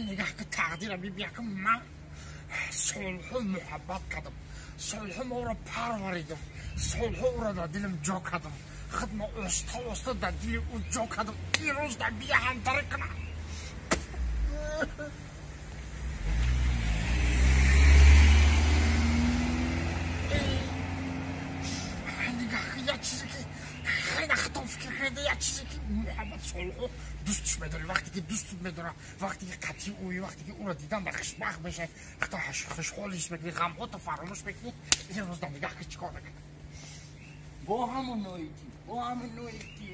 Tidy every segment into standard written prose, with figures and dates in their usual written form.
Нигоҳ ки тақдира бибия ки ман солҳо муҳаббат кардам, солҳо ма ӯро парваридам, солҳо ӯро дар дилам ҷо кардам, худма оста оста дар дили ӯ ҷо кардам. Ирӯз дар бия ҳамтарӣ кунам. Нигоҳ ки як чизе ки хеле хато фикр карда, як чизе ки муҳаббат солҳо дӯстш медорӣ, вақте ки дӯстат медорад, вақте ки қатъи ӯи, вақте ки ӯро дидан дар хушбахт мешавӣ, хато хушҳол ҳис мекунӣ, ғамҳото фаромӯш мекунӣ. Имрӯз дар нигоҳ ки чӣ кор мекунӣ? Бо ҳамон ноити, бо ҳамон ноити,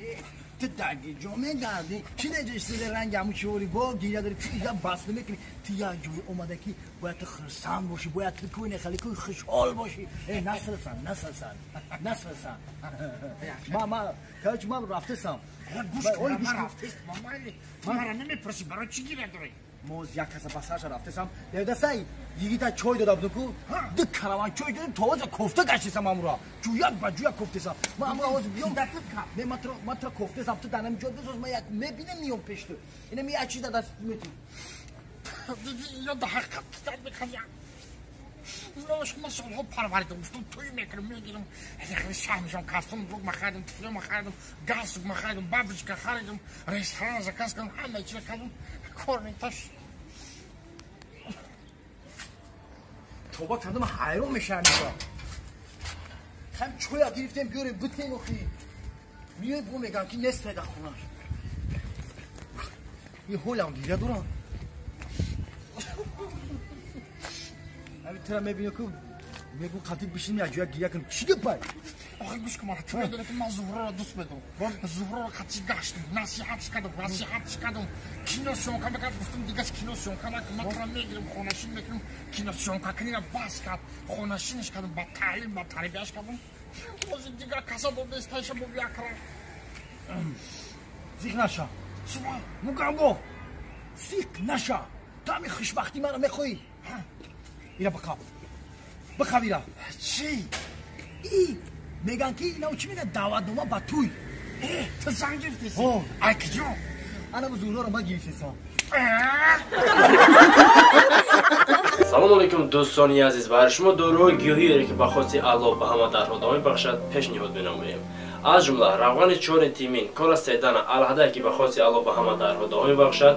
ту даги ҷо мегардӣ, чӣ неҷештида ранги ҳамун чиҳори бо гиря дорӣ, ту я бас намекунӣ, ту як ҷое омада ки бояд ту хурсанд бошӣ, бояд ту кӯне хеле ку хушҳол бошӣ. Э, насрасан, насрасан, насрасан. Ма, короче, ман рафтесам. Гӯш кун, ман рафтест, мамайли. Ту маро намепурсӣ, барои чӣ гиря дорӣ? Моз як каса ба сарша рафтесам. Дасай, йигита чой дода будум ку, ду караван чой додем, то ҳозир кофта гаштесам амура. Ҷӯяк ба ҷӯяк кофтесам. Ман амура ҳозир биём. Не, ман туро кофтесам, ту дар ҳамин ҷо бисоз, ман як мебинам, миём пеш ту. Инам як чиз дар даст метӣ. Диди, ино дар ҳақиқат китоб мекардям. Ман солҳо парваридам, гуфтам тӯй мекунам, мегирам. Хеле шаҳмишам, костюм рук махаридам, туфлё махаридам, галстук махаридам, бабочка харидам, ресторан заказ кардам, ҳама чизро кардам. Кор неташ. Тоба кардам, ҳайрон мешавам инҷо. Хам чоя гирифтем, биёрем, битем охи. Миёем, бо мегам ки нест дар хонаш. Ин ҳолам гиря дорам. Ҳамин тура мебинам ку мегӯ қатӣ бишинем як ҷоя гиря кунем. Чӣ гапай? Охи гӯш кун, ту медонӣ ки ман Зуҳроро дӯст медорам. Зуҳроро қатӣ гаштам, насиҳатш кардам, насиҳатш кардам. Кино съёмка мекард, гуфтам дигар кино съёмка накун, ман тура мегирам, хонашин мекунам. Кино съёмка кунира бас кард, хонашинаш кардам, ба таълим, ба тарбияш кардам. Ҳозир дигар каса додест, тайша бо биякра. Зиқ наша. Мугамго. Зиқ наша. Ту ҳамин хушбахтии маро мехоҳӣ? Ира бихаб. Бихаб ира. Чӣ? И меган ки инав чӣ мегӯяд, даъватнома ба тӯй. Э, ту зан гирифтеси? Ай куҷо? Ана бу Зуҳроро ман гирифтесам. Салом алейкум, дӯстони азиз, барои шумо доруҳои гиёҳиере ки ба хости Аллоҳ ба ҳама дардҳо даво мебахшад пешниҳод менамоем. Аз ҷумла равғани чори тимин, кора седана, алҳадае ки ба хости Аллоҳ ба ҳама дардҳо даво мебахшад,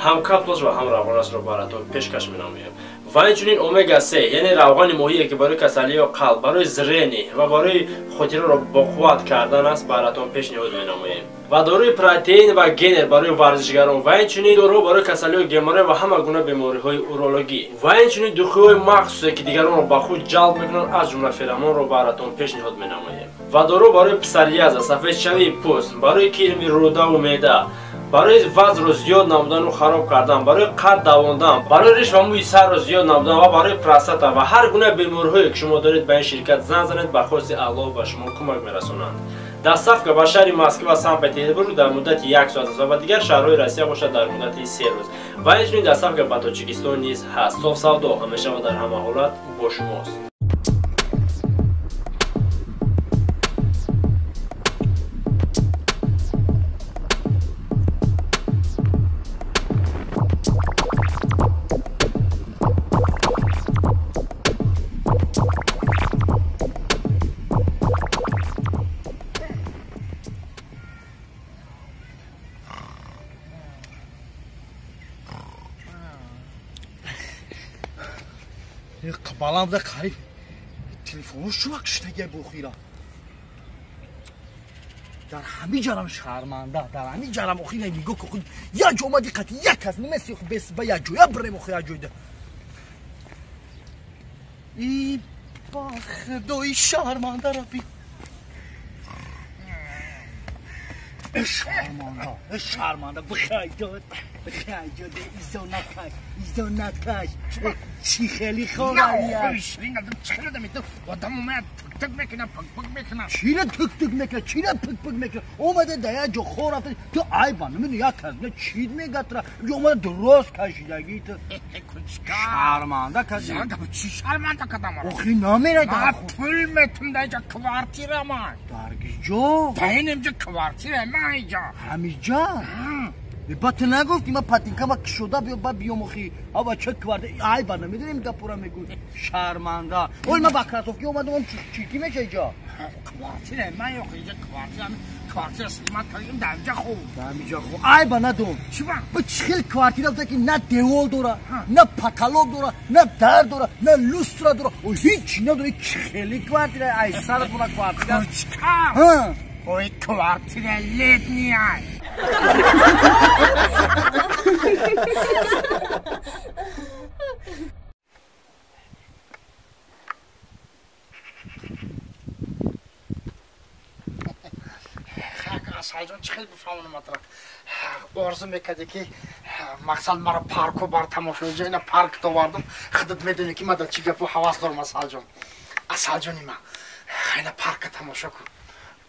ҳам капсулаш ва ҳам равғанашро баратон пешкаш менамоем. Ва инчунин омега 3, яъне равғани моҳие ки барои касалиҳо қалб, барои зрени ва барои хотираро боқувват кардан аст, баратон пешниҳод менамоем. Ва доруи протеин ва генер барои варзишгарон ва инчунин дору барои касалиҳои геморрой ва ҳама гуна бемориҳои урологӣ ва инчунин духиҳои махсусе ки дигаронро ба худ ҷалб мекунанд, аз ҷумла феромонро баратон пешниҳод менамоем. Ва дору барои псориаза, сафедшавии пӯст, барои кирми рӯдаву меъда, барои вазнро зиёд намудану хароб кардан, барои қад давондан, барои риш ва мӯи сарро зиёд намудан ва барои простата ва ҳар гуна бемориҳое ки шумо доред, ба ин ширкат занг занед, ба хости Аллоҳ ба шумо кӯмак мерасонанд. Доставка ба шаҳри Москва, Санкт-Петербург дар муддати як соат аст ва ба дигар шаҳрҳои Россия бошад дар муддати 3 рӯз. Ва инчунин доставка ба Тоҷикистон низ ҳаст. Соф савдо ҳамеша ва дар ҳама ҳолат бо шумост. Балам буда қариб телефоно шува киштагия бохира. Дар ҳамин ҷарам шарманда, дар ҳамин ҷарам охира нигоҳ кун, як ҷо омади қати як кас намеси бес ба як ҷоя бирем охи як ҷойда. И ба худои шарманда раби. Шарманда, шарманда, бихайдод, бихайдод, изо накаш, изо накаш. Чӣ хеле ховария? Одам омад тик-тик мекунад, пик-пик мекунад. Чира тик-тик мекунад, чира пик-пик мекунад? Омада да як ҷо хор рафта, ту айба, намедонӣ як кас не чӣ мегӯяд тура, ҷо омада дурост кашидагӣ ту. Кучка. Шарманда кардӣ. Чӣ шарманда кардам? Охи намера дар Ман пул метум дар инҷа квартира ман. Дар ҷо? Дар ин инҷа квартира ман инҷа. Ҳамиҷа? Ба ту нагуфти ман патинкама кушода биё ба биём охи. Ава ча квартира ай ба намедонем гапора мегӯй. Шарманда. Ой ман ба кроссовки омадам чики меша иҷа. Квартира ман охи иҷа квартира квартира снимат кардем дар инҷа хуб. Дар инҷа хуб. Ай ба надом. Чиба? Ба чӣ хел квартира буда ки на девол дора, на потолок дора, на дар дора, на люстра дора. Ой ҳеч надора. Чӣ хели квартира? Ай сарат буна квартира. Кучка. Ой квартира летняя. Асалҷон чӣ хел бифаҳмонам атра? Орзу мекарде ки мақсад мара парку бар тамошоҷо ина парк довардам. Худат медонӣ ки ман дар чӣ гапу ҳавас дорам Асалҷон. Асалҷони ман ина парка тамошо кун.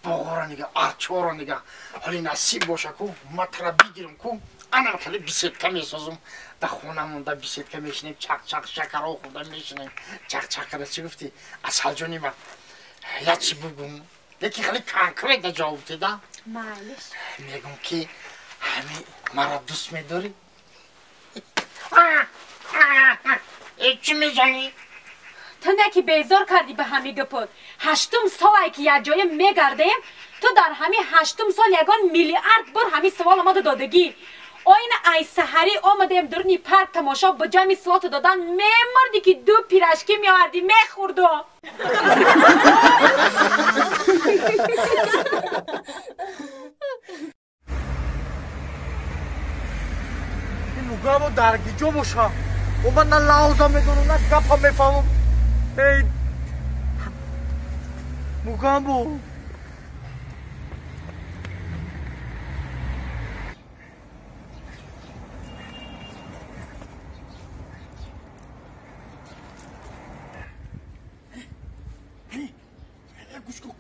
Боғора нига, арчора нига. Ҳоли насиб боша ку, ман тара бигирам ку, анам хеле беседка месозум. Дар хонамон дар беседка мешинем, чақ-чақ шакаро хӯрда мешинем. Чақ-чақ карда чӣ гуфтӣ? Асалҷони ман як чӣ бугум? Лекин хеле конкретно ҷавоб дида. Майлиш. Мегум ки ҳами маро дӯст медорӣ? Чӣ мезанӣ? Ту не ки безор кардӣ ба ҳами гапот. 8 солае ки якҷоя мегардем, ту дар ҳами 8 сол ягон миллиард бор ҳами суол омада додагӣ. Оина ай саҳарӣ омадем дуруни парк тамошо ба ҷои суолту додан мемурдӣ ки ду пирашки меовардӣ мехӯрду. Мугамо дар гиҷо боша. О ман на лауза медонам, на гапа мефаҳмам. Эй Мугамбо.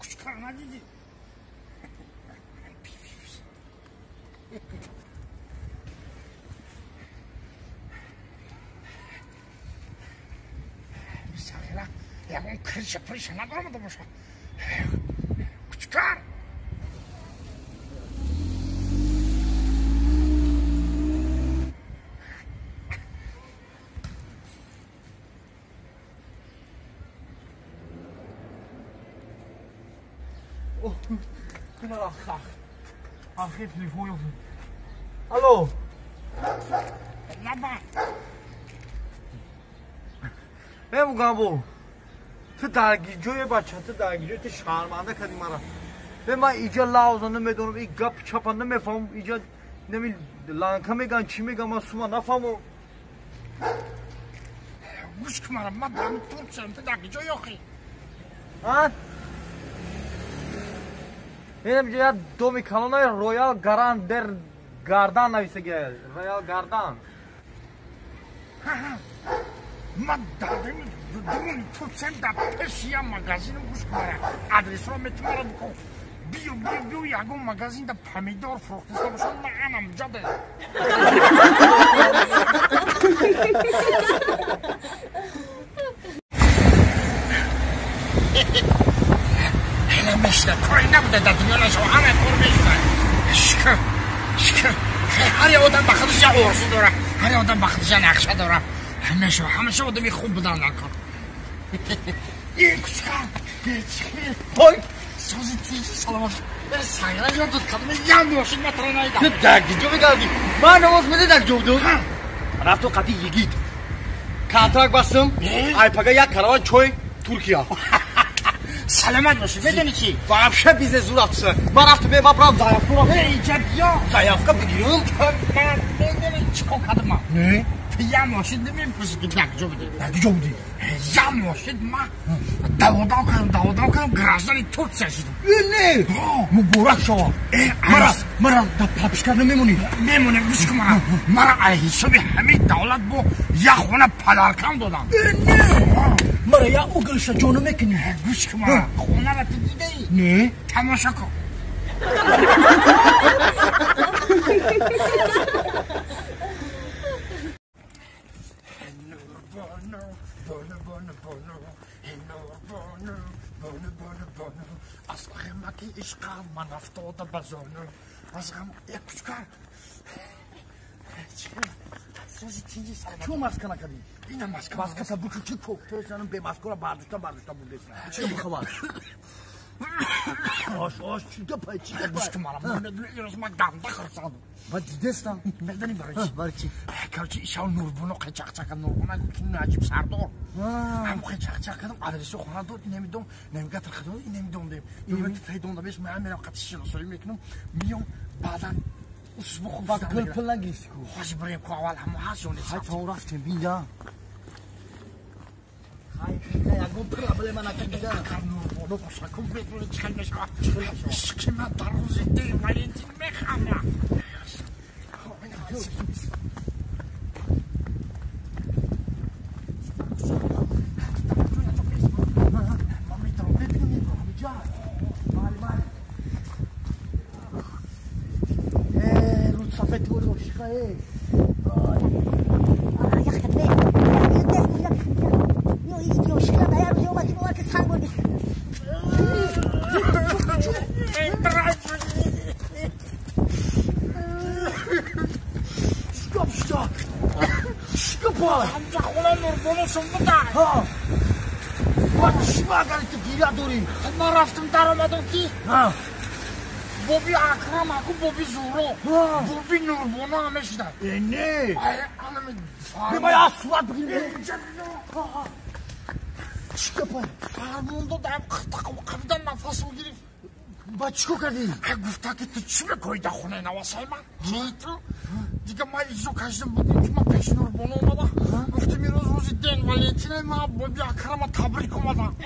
Кучкар надидӣ? Ягон крыша прыша надоромада боша. Кучкар. Алло. Лаба. Э Мугамбо. Ту дар гиҷое бача, ту дар гиҷое, ту шарманда кардӣ мара. Бе ман иҷа лавза намедонам, и гап чапа намефаҳмам, иҷа нами ланка меган, чӣ меган, ман сума нафаҳмам. Гӯш кун мара, ман дар Туркияам, ту дар гиҷое охӣ? А? Инам иҷа як доми калонаи Роял Гаран дер Гардан нависагия, Роял Гардан. Ман дар дуруни Туркияам, дар пеши як магазинам. Гӯш кун мара, адресро метумара бикун. Биё, биё, биё, ягон магазин дар помидор фурӯхтиста бошад, ман анам ҷаде. Мешда, кори набуда дар дунё нашава, ҳама кор мешуда. Шукр, шукр. Ҳар як одам ба худаш як орзу дора, ҳар як одам ба худаш як нақша дора. Ҳамеша, ҳамеша одами хуб будан дар кор. Кучкар, Ой, сози тиҷи саломат. Сайра ёд дод кардам, як мошин ма тара наидам. Ту дар гиҷо мегардӣ? Ман намоз меди дар ҷо будум? Рафту қати йигит. Контракт бастам, ай пага як караван чой Туркия. Саломат бошӣ, медонӣ чӣ? Вообще бизнес зур рафтса. Ман рафтам, ман брам заявка рам. Иҷа биё. Заявка бигирам. Ман медонӣ чӣ кор кардам ман? Не. Ту як мошин намепурсӣ ки дар куҷо будӣ? Дар куҷо будӣ? Як мошин ман даводав кардам, даводав кардам, граждани Туркия шудам. Не. Муборак шава. Мара дар папишка намемонӣ? Мемонем, гӯш кун мара. Мара ай ҳисоби ҳамин давлат бо як хона падаркам додам. Не. Мара як углша ҷо намекунӣ? Гӯш кун мара, хонаро ту дидаӣ? Не. Тамошо кун. Аз ғамаки ишқам ман афтода ба зону. Аз ғам як кучкар. Сози тинҷи саломат. Чун маска накардӣ? Ина маска. Маскаса букун чи кофтаесанам бемаскора бардошта бардошта бурдесан. Чи бухабар? Ош, ош, чи гапай, чи гапай? Гӯш кун мара, медонӣ ирӯз ман ганда хурсандам. Ба дидестам. Медонӣ барои чи? Барои чи? Короче, ишав Нурбоно қачақча кардам. Нурбоно гуфт ки Наҷиб Сардор. Ҳам қачақча кардам, адреси хона дод, инамидом, навигатор хадом, инамидом дем. Инами тайдом дабеш, ман мерам қати шиносоӣ мекунам, миём, баъдан усбу хуб Ба пул пул нагирифтӣ ку? Ҳози бирем ку аввал ҳамо ҳаст ё нест? Ҳай то рафтем бинда. Ҳай бинда ягон проблема накардида. Нурбоно боша ку медонӣ чӣ хел мешавад? Ишқи ман дар рӯзи День Валентин мехамад. Ман рафтам даромадам ки боби Акрам аку боби Зуҳро боби Нурбоно ҳаме шуданд. Не бимай аз сурат бигир. Чӣ гапай? Фармон додам, қабидан нафасам гирифт. Ба чӣ кор кардӣ? Гуфта ки ту чӣ мекоҳӣ дар хонаи навасаи ман? Ки ту? Дига ман изо кашидам будам ки ман пеши Нурбоно омадам. Гуфтам ирӯз рӯзи День Валентина ман боби Акрама табрик омадам.